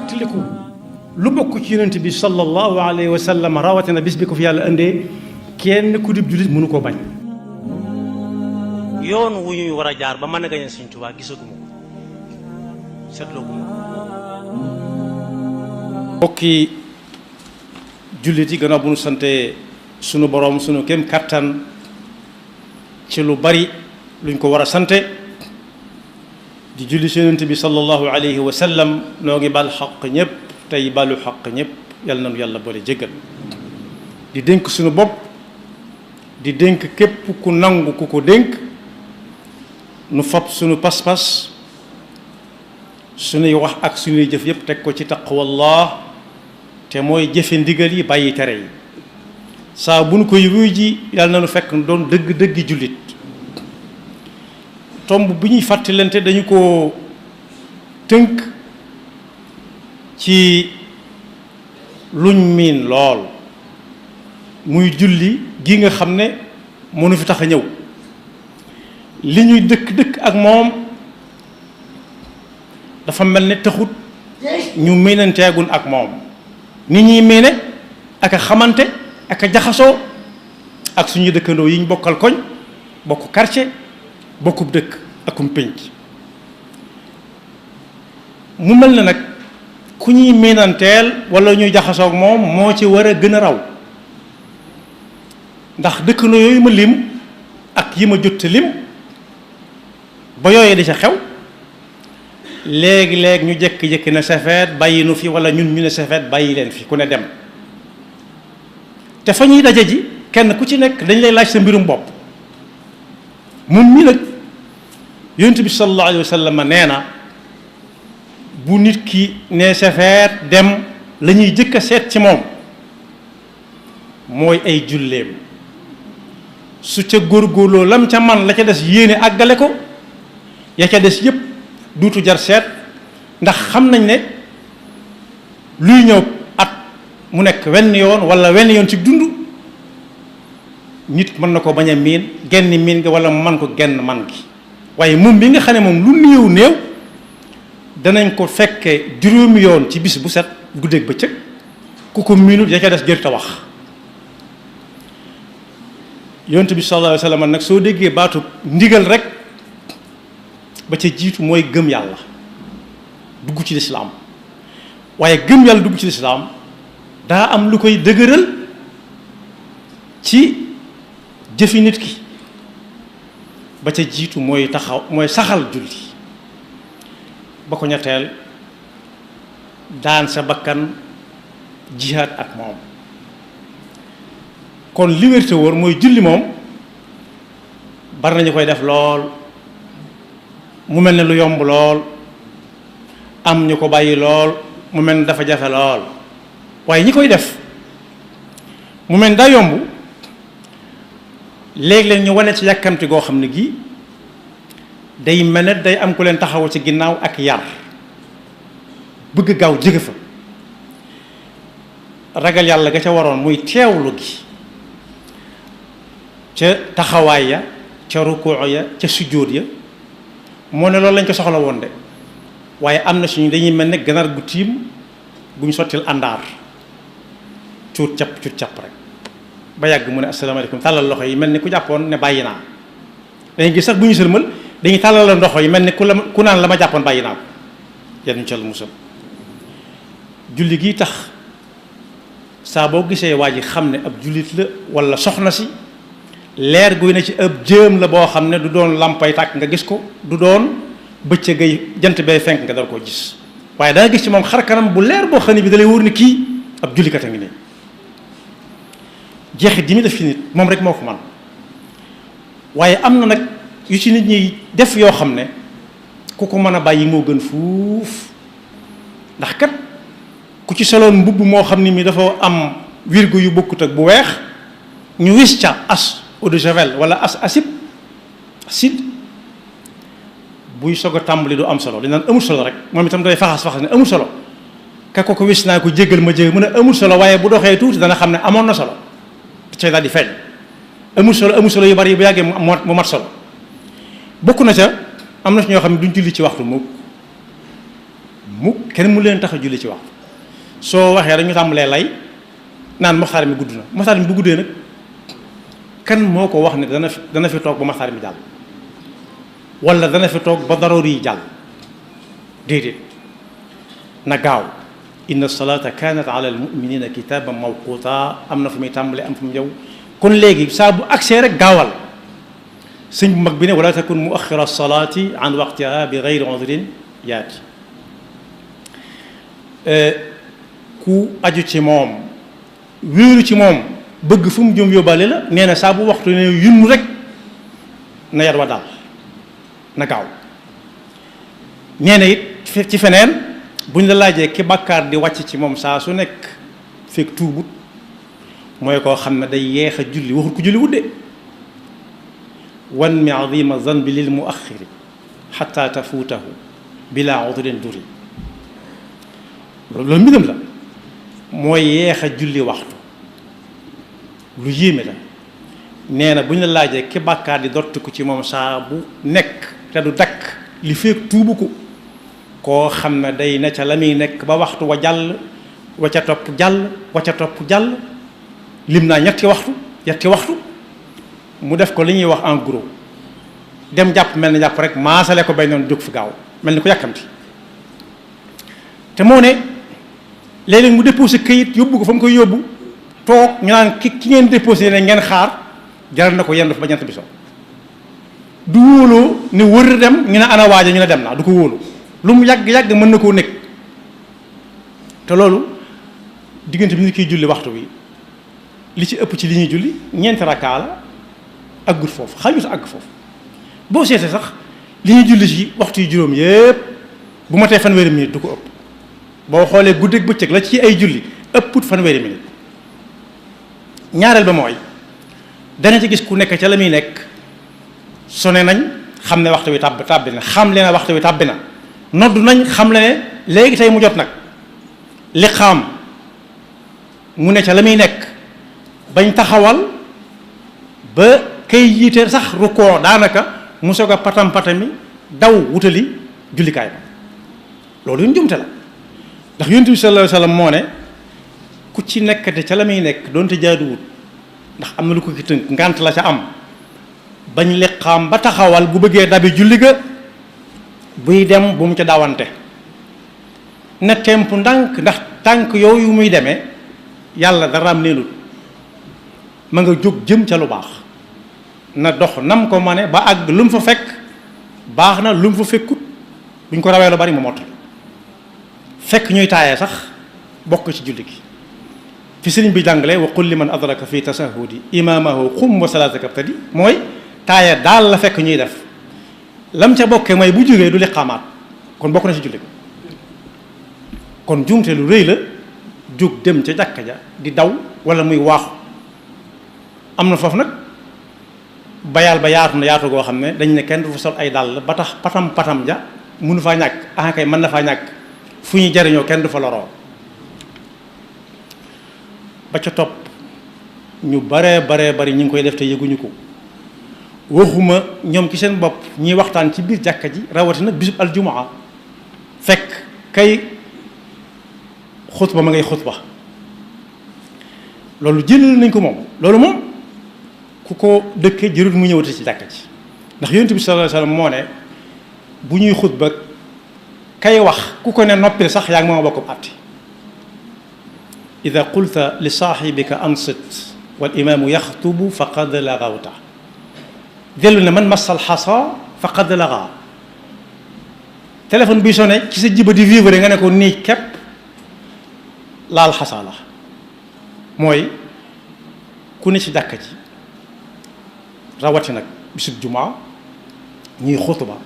tiliku lu bokk ci yonent bi sallallahu alayhi wa sallam rawatina bis bi ko fi yàlla indee kenn ku dib jullit mënu koo bañ. yoon wu ñuy war a jaar ba mën a gañe Sëñ Tuubaa gisaguma ko seetlooguma ko. mbokki jullit yi gannaaw bu nu sante sunu boroom sunu kem kattan ci lu bari luñ ko war a sante di julli ci yonent bi sallallahu alayhi wa sallam noo ngi bal xaq ñëpp tey balu xaq ñëpp yàlla nanu yàlla boole jéggal di dénk sunu bopp di dénk képp ku nangu ku ko dénk nu fab sunu pas-pas sunuy wax ak sunuy jëf yëpp teg ko ci taqwallah te mooy jëfe ndigal yi bàyyi tere yi saa bu nu koy wuy ji yàlla na nu fekk nu doon dëgg-dëggi jullit tomb bi ñuy fàttalante dañu ko tënk ci luñ miin lool muy julli gi nga xam ne mënu fi tax a ñëw li ñuy dëkk ak moom dafa mel ne taxut ñu miinanteegun ak moom ni ñuy miine ak a xamante ak a jaxasoo ak suñuy dëkkandoo yi ñu bokkal koñ bokk quartier bokkub dëkk akum pénc mu mel na nag ku ñuy miinanteel wala ñuy jaxasoo ak moom moo ci war a gën a raw ndax dëkkandoo yooyu ma lim ak yi ma jotte lim ba yooyee di ca xew léegi-léeg ñu jékki-jékki ne safeet bàyyi nu fi wala ñun ñu ne safeet bàyyi leen fi ku ne dem te fa ñuy daje ji kenn ku ci nekk dañ lay laaj sa mbirum bopp moom mi nag yonent bi sallallahu alayhi wa sallam nee na bu nit ki ne safeet dem la ñuy jëkk a seet ci moom mooy ay julleem su ca góorgóorloo lam ca man la ca des yéene àggale ko ya ca des yépp duutu jar seet ndax xam nañ ne luy ñëw at mu nekk wenn yoon wala wenn yoon ci dund nit mën na ko bañ a miin genn miin nga wala man ko genn man gi waaye moom bi nga xam ne moom lu néew néew danañ ko fekke juróomi yoon ci bis bu set guddeeg bëccëg ku ko miinut ya ca des jër ta wax yonent bi sallallahu alayhi wa sallam nag soo déggee baatu ndigal rek ba ca jiitu mooy gëm yàlla dugg ci lislaam waaye gëm yàlla dugg ci lislaam daa am lu koy dëgëral ci jëfi nit ki ba ca jiitu mooy saxal julli ba ko ñetteel daan sa bakkan jihaad ak moom kon li wér te wóor mooy julli moom bari nañu koy def lool mu mel ne lu yomb lool am ñu ko bàyyi lool mu mel ne dafa jafe lool waaye ñi koy def mu mel ne daa yomb léeg-léeg ñu wane ci yàkkamti goo xam ne gii day mel ne day am ku leen taxawu ci ginnaaw ak yar bëgg gaaw jóge fa ragal yàlla ga ca waroon muy teewlu gi ca taxawaay ya ca rukuu ya ca sujjóot ya moo ne loolu lañ ko soxla woon de waaye am na suñu dañuy mel ne ganaar gu tiim bu ñu sottil àndaar cuut cap rek ba yàgg mu ne asalaamaaleykum tàllal loxo yi mel ni ku jàppoon ne bàyyi naa dañuy gis sax bu ñu sëlmal dañuy tàllal la ndoxo yi mel ni ku naan la ma jàppoon bàyyi naa ko yan ñu cal musal julli gi tax saa boo gisee waa ji xam ne ab jullit la wala soxna si leer guy na ci ab jëm la boo xam ne du doon làmpay tàkk nga gis ko du doon bëccëgay jant bay fenk nga dal koo gis waaye danga gis ci moom xar kanam bu leer boo xam ne bi dalay wóor ni kii ab jullikat a ngi nii jeexit ji mi def ci nit moom rek moo ko man waaye am na nag yu ci nit ñi def yoo xam ne ku ko mën a bàyyi moo gën fuuf ndax kat ku ci soloon mbubb moo xam ne mi dafa am wirgo yu bokkut ak bu weex ñu wis ca as eau de javel wala acide buy soog a tàmbali du am solo li naan amul solo rek moom itam day faxas ne amul solo ka ko wis naa ko jéggal ma jéggal mu ne amul solo waaye bu doxee tuuti dana xam ne amoon na solo cay daal di feeñ amul solo yu bari yi bu yàggee mu mat solo bokk na ca am na ci ñoo xam ne duñ julli ci waxtu kenn mu leen tax a julli ci waxtu soo waxee rek ñu tàmbalee lay naan maxtaar mi gudd na maxtaar mi bu guddee nag kan moo ko wax ne dana fi toog ba maxtaar mi jàll wala dana fi toog ba daroor yi jàll déedéet na gaaw inna salata kanat ala al muminina kitaban mawquta am na fu muy tàmbalee am fu mu yow kon léegi saa bu agsee rek gaawal sëñ bu mag bi ne wala takun muaxira salaati an waqtiha bi gayri udrin yaati ku aju ci moom wéeru ci moom bëgg fu mu jëm yóbbaale la nee na saa bu waxtu ne yunnu rek na yar wa daal na gaaw nee na it ci feneen buñ la laajee ki bàkkaar di wàcc ci moom saa su nekk fekk tuubut mooy koo xam ne day yeex a julli waxul ko julli wudde wan mi azima zanbi lil muaxiri xata tafuutahu bila udrin duri loolu mbiram la mooy yeex a julli waxtu lu yéeme la nee na bu ñu la laajee ki bàkkaar di dottiku ci moom saa bu nekk te du dakk li feek tuubu ko koo xam ne day ne ca la muy nekk ba waxtu wa jàll wa ca topp jàll wa ca topp jàll lim naa ñetti waxtu mu def ko li ñuy wax en gros dem jàpp mel ni jàpp rek maasale ko bay noonu jóg fi gaaw mel ni ko yàkkamti te moo ne léeg-léeg mu déposé këyit yóbbu ko fa mu koy yóbbu toog ñu naan ki ngeen déposé ne ngeen xaar jaral na ko yenn daf ba ñett bi so du wóoloo ne wër dem ñu ne ana waaja ñu ne dem naa du ko wóolu lu mu yàgg mën na koo nekk te loolu diggante bi ñu koy julli waxtu bi li ci ëpp ci li ñuy julli ñeenti rakkaa la aggut foofu xajut àgg foofu boo seetee sax li ñuy julli ci waxtu yu juróom yépp bu ma tee fanweeri minute du ko ëpp boo xoolee guddeeg bëccëg la ci ay julli ëpput fanweeri minute ñaareel ba mooy dana ci gis ku nekk ca la muy nekk sone nañ xam ne waxtu wi tàbbi na xam le ne waxtu wi tàbbi na nodd nañ xam le ne léegi tey mu jot nag li xam mu ne ca la muy nekk bañ taxawal ba kay yiite sax rukkoo daanaka mu soog a patam-patami daw wutali jullikaay ba loolu yu njumte la ndax yonent bi sallallahu alayhi wa sallam moo ne ku ci nekkate ca la muy nekk doonte jaaduwut ndax am na lu ko ki tënk ngànt la ca am bañ liqaam ba taxawal bu bëggee dabi julli ga buy dem bu mu ca dawante na temp ndànk ndax tànk yooyu muy demee yàlla daraam neenut ma nga jóg jëm ca lu baax na dox nam ko ma ne ba àgg lu mu fa fekk baax na lu mu fa fekkut buñ ko rawee lu bari mu mottal fekk ñuy taayee sax bokk ci julli gi fi sëriñ bi jàngale wa qul liman adraka fi tasahudi imamahu xum wa salaataka abtadi mooy taaya daal la fekk ñuy def lam ca bokkee mooy bu jógee du liqaamaat kon bokk na ci julli kon jumte lu rëy la jóg dem ca jàkka ja di daw wala muy waaxu am na foofu nag bayal ba yaatu na yaatu goo xam ne dañ ne kenn du fa sol ay dàll ba tax patam ja mënu faa ñàkk ah kay mën na faa ñàkk fu ñu jariñoo kenn du fa loroo ba ca topp ñu baree bari ñu ngi koy def te yëguñu ko waxuma ñoom ci seen bopp ñiy waxtaan ci biir jàkka ji rawatina bisub aljumaa fekk kay xutba ma ngay xutba loolu jëlal nañ ko moom loolu moom ku ko dëkkee jërut mu ñëwati ci jàkka ji ndax yonent bi sallallahu alayhi wasallam moo ne bu ñuy xutba kay wax ku ko ne noppil sax yaa ngi moo bokk àtte ida qulta li saaxibika ansit wal imaamu yaxtubu faqad lagawta dellu ne man massal xasa faqad laga téléphone bi sonné ci sa jiba di vivre nga ne ko nii képp laal xasa la mooy ku ne ci jàkka ji rawati nag bisub jumaa ñuy xutuba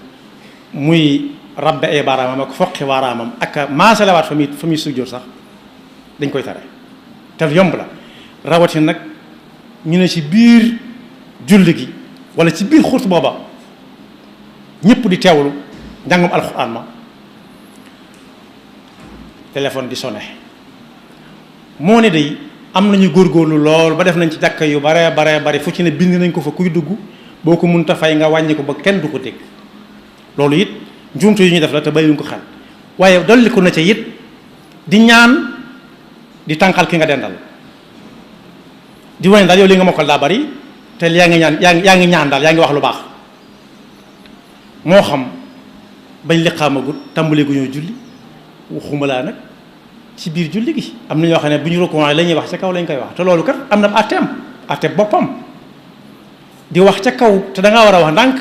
muy rabbe ay baaraamam ak foqi baaraamam ak maasalawaat fa muy sujjóot sax dañ koy tere te yomb la rawati nag ñu ne ci biir julli gi wala ci biir xut booba ñëpp di teewlu njàngum alxuraan ma téléphone di sonné moo ne day am nañu góorgóorlu lool ba def nañ ci jàkka yu baree bari fu ci ne bind nañ ko fa kuy dugg boo ko mënta fay nga wàññi ko ba kenn du ko dégg loolu it njuumte yu ñuy def la te bàyyiwuñ ko xel waaye dolliku na ca it di ñaan di tànqal ki nga dendal di wane daal yow li nga mokkal daa bari te yaa ngi ñaan yaa ngi ñaan daal yaa ngi wax lu baax moo xam bañ liqaamagut tàmbali gu ñoo julli waxuma laa nag ci biir julli gi am na ñoo xam ne bu ñu rukkoo la ñuy wax ca kaw lañ koy wax te loolu kat am na atteem boppam di wax ca kaw te da ngaa war a wax ndànk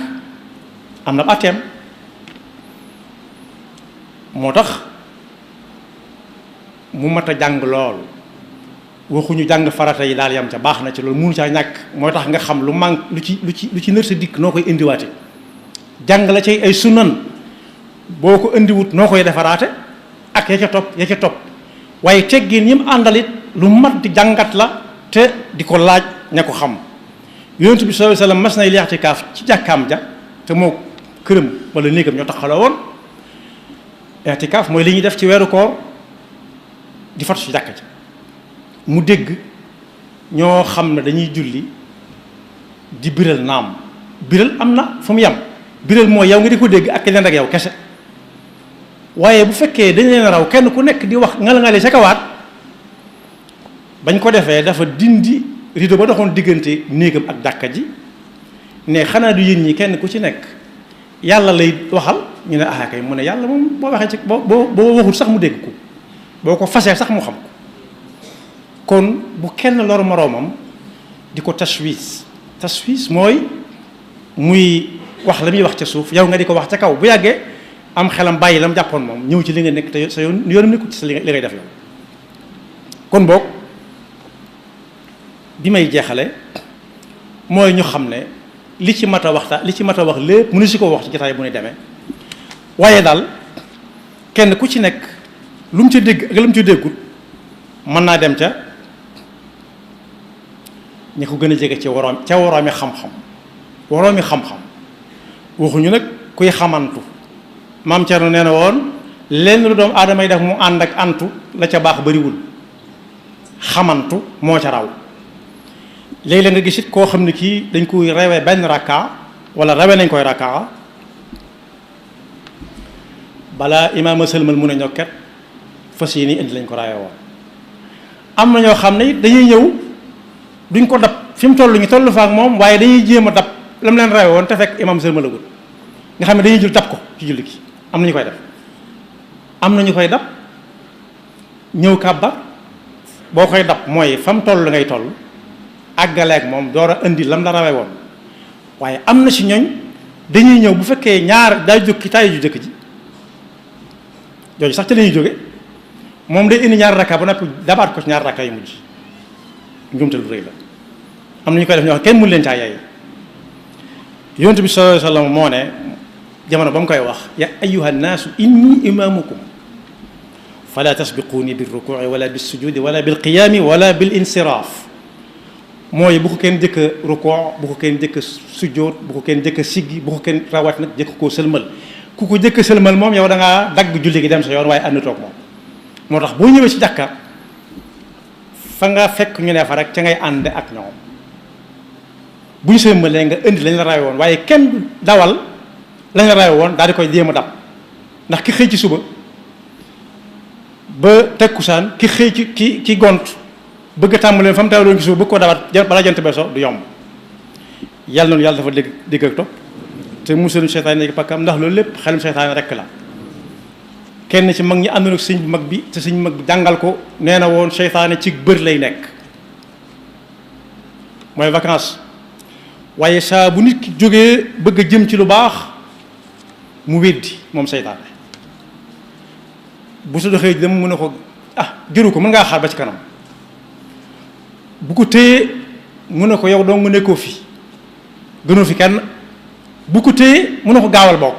am na atteem moo tax mu mat a jàng lool waxuñu jàng farata yi daal yam ca baax na ci loolu mënu caa ñàkk mooy tax nga xam lu manque lu ci nër sa dikk noo koy indiwaate jàng la cay ay sunan boo ko indiwut noo koy defaraate ak ya ca topp waaye teggin ñi mu àndalit lu mat di jàngat la te di ko laaj ña ko xam yonent bi sallallahu alayhi wasallam mas nay i'tikaaf ci jàkkaam ja te moo këram wala néegam ñoo taxaloo woon i'tikaaf mooy li ñuy def ci weeru koor di fatu ci jàkka ja mu dégg ñoo xam ne dañuy julli di biral naam biral am na fu mu yem biral mooy yow nga di ko dégg ak keneen ak yow kese waaye bu fekkee dañ leen raw kenn ku nekk di wax ngale sa kawaat bañ ko defee dafa dindi rideau ba doxoon diggante néegam ak jàkka ji ne xanaa du yéen ñi kenn ku ci nekk yàlla lay waxal ñu ne ah kay mu ne yàlla moom boo waxee ci boo waxul sax mu dégg ko boo ko fasee sax mu xam ko kon bu kenn lor moroomam di ko tashwiis mooy muy wax la muy wax ca suuf yow nga di ko wax ca kaw bu yàggee am xelam bàyyi lam jàppoon moom ñëw ci li nga nekk te sa yoonam nekkul ci sa li ngay def yow kon boog bi may jeexale mooy ñu xam ne li ci mat a wax lépp mënu si ko wax ci jotaay bu ne demee waaye daal kenn ku ci nekk lu mu ca dégg ak lu mu ca déggut mën naa dem ca ñi ko gën a jege ci woroomi xam-xam waxuñu nag kuy xamantu maam Thierno nee na woon lenn lu doomu aadama yi def mu ànd ak antu la ca baax bariwul xamantu moo ca raw léeg-léeg nga gis it koo xam ne kii dañ koy rawee benn rakka wala rawee nañ koy rakka balaa imaama sëlmal mun a ñokket fas yi nii indi lañ ko rawee woon am na ñoo xam ne it dañuy ñëw duñ ko dab fi mu toll ñu toll fa ak moom waaye dañuy jéem a dab la mu leen rawee woon te fekk imaam sëlmalagul nga xam ne dañuy jël dab ko ci julli gi am na ñu koy def am na ñu koy dab ñëw kàbbar boo koy dab mooy fam toll ngay toll àggaleeg moom door a indi lam la rawee woon waaye am na ci ñooñ dañuy ñëw bu fekkee ñaar daa jóg ci taay ju jëkk ji jooju sax ci lañuy jóge moom day indi ñaar rakka ba noppi dabaat ko ci ñaar rakka yu mujj njumte lu rëy la am na ñu koy def ñoo xam kenn mënu leen caa yaay yonent bi sallallahu alayhi wasallam moo ne jamono ba mu koy wax ya ayyuha nnaasu inni imaamukum fala tasbiquuni bir rukuu'i wala bis sujudi wala bil qiyaami wala bil insiraaf mooy bu ko kenn jëkk a rukoo bu ko kenn jëkk a sujjóot bu ko kenn jëkk a siggi bu ko kenn rawat nag jëkk koo sëlmal ku ko jëkk a sëlmal moom yow da ngaa dagg julli gi dem sa yoon waaye ànd toog moom moo tax boo ñëwee ci jàkka fa nga fekk ñu ne fa rek ca ngay ànd ak ñoom bu ñu sëlmalee nga indi lañ la rawe woon waaye kenn dawal lañ la rawe woon daal di koy jéem a dab ndax ki xëy ci suba ba tekkusaan ki xëy ci ki gont bëgg a tàmbalee fa mu tawaloon ci suuf bëgg koo dawaat balaa jant bee so du yomb yàlla noonu yàlla dafa dégg ak topp te musaluñ seytaane nekk pakkam ndax loolu lépp xelum seytaane rekk la kenn ci mag ñi àndoon ak sëñ bu mag bi te sëñ mag bi jàngal ko nee na woon seytaane ci bër lay nekk mooy vacances waaye saa bu nit ki jógee bëgg a jëm ci lu baax mu weddi moom seytaane bu su doxee dem mu ne ko jëru ko mën ngaa xaar ba ci kanam bu ko téye mu ne ko yow doo nga nekkoo fi gënoo fi kenn bu ko téye mu ne ko gaawal bokk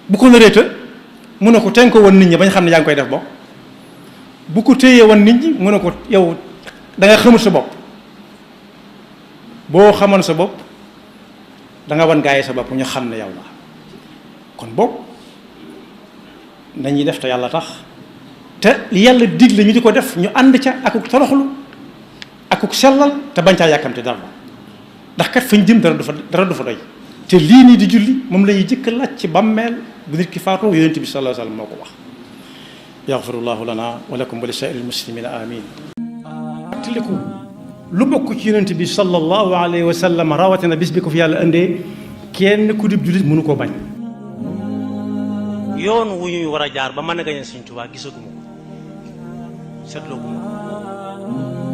bu ko nareeta mu ne ko ten ko wan nit ñi bañ xam ne yaa ngi koy def bokk bu ko téyee wan nit ñi mu ne ko yow da nga xamul sa bopp boo xamoon sa bopp da nga wan gaayee sa bopp ñu xam ne yow la kon bokk nañuy def te yàlla tax te li yàlla digle ñu di ko def ñu ànd ca akuk toroxlu akuk sellal te bañ caa yàkkamte dara ndax kat fañ jëm dara du fa doy te lii nii di julli moom la ñuy jëkk laaj ci bàmmeel bu nit ki faatoo yonent bi sallallahu alayhi wa sallam moo ko wax yaxfirullahu lana wa lakum wa li saa'iril muslimina amin tiliku lu bokk ci yonent bi sallallahu alayhi wa sallam rawatina bis bi ko fi yàlla indee kenn ku dib jullit mënu koo bañ yoon wu ñuy war a jaar ba mën a gañe Sëñ Tuubaa gisaguma ko seetloo guma ko